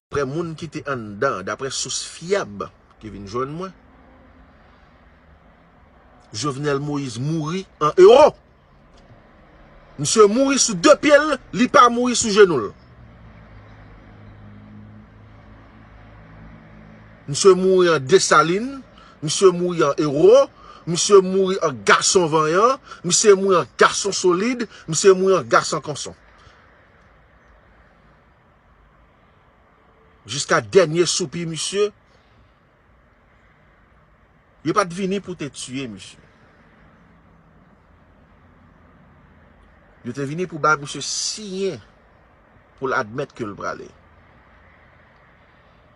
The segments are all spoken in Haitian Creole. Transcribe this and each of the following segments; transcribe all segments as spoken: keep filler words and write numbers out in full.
Daprè moun ki te anndan, daprè sous fyab ki vin jwenn mwen, Jovenel Moïse mouri an ewo. Misye mouri sou de pye l, li pa mouri sou jenou l. Misye mouri an Desalin, misye mouri an ewo, misye mouri an gason vanyan, misye mouri an gason solid, misye mouri an gason konson. Jiska dènye soupi misye, yo pa t vini pou te tiye misye. Yo te vini pou bay misye siyen pou l admèt ke l prale.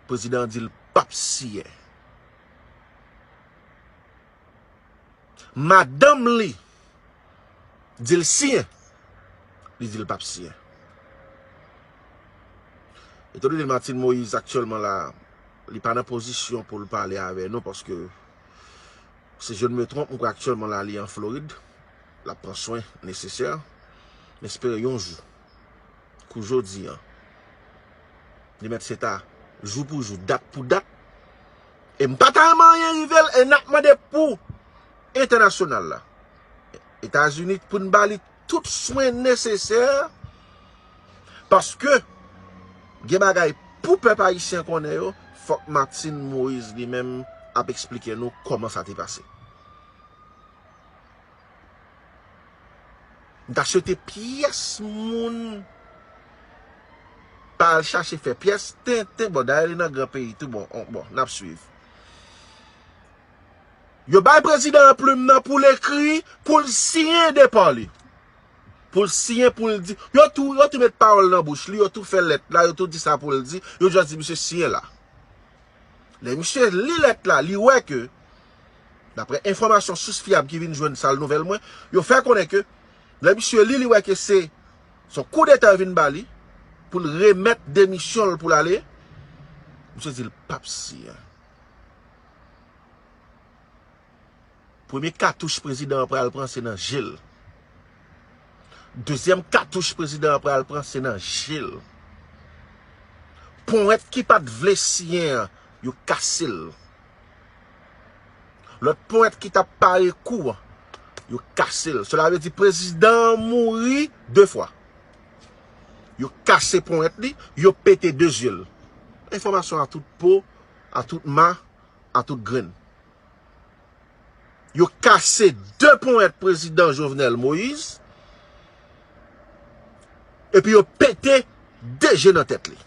Prezidan an di l p ap siyen. Madanm li di l siyen, li di l p ap siyen. Etan done Martine Moïse aktyèlman la, li pa nan pozisyon pou l pale avè nou, paske, si je ne me trompe, m kwè aktyèlman la, li an Florid. L ap pran swen nesesè. M espere yon jou, kou jodi an, li mèt se ta jou pou jou, dat pou dat. E m pa ta renmen anyen rive l, e n ap mande pou entènasyonal la, Etazini, pou n ba li tout swen nesesè, paske gen bagay pou pèp ayisyen konnen yo, fòk Martine Moïse li menm ap eksplike nou kòman sa te pase. M ta swete pyès moun pa al chache fè pyès tenten. Bon, dayè li nan gran peyi tou, bon, on, bon, n ap swiv. Yo bay prezidan an plim nan pou l ekri, pou l siyen depa li. Pou l siyen, pou l di. Yo tou, yo tou met pawòl nan bouch li, yo tou fè lèt la, yo tou di sa pou l di, yo jis di misye siyen la. Lè misye li lèt la, li wè ke, daprè enfòmasyon sous fyab ki vin jwenn Sal Nouvèl mwen, yo fè konnen ke, lè misye li, li wè ke se, se yon koudeta yo vin ba li, pou l remèt demisyon l pou l ale, misye di l p ap siyen. Premye katouch prezidan an pral pran, se nan je l. Dezyèm katouch prezidan an pral pran, se nan je l. Ponyèt ki pa t vle siyen an, yo kase l. Lòt ponyèt ki t ap pare kou an, yo kase l. Sela vle di prezidan an mouri de fwa. Yo kase ponyèt li, yo pete de zye l. Enfòmasyon a tout po, a tout ma, a tout grenn. Yo kase de ponyèt prezidan Jovenel Moïse, epi yo pete de je nan tèt li.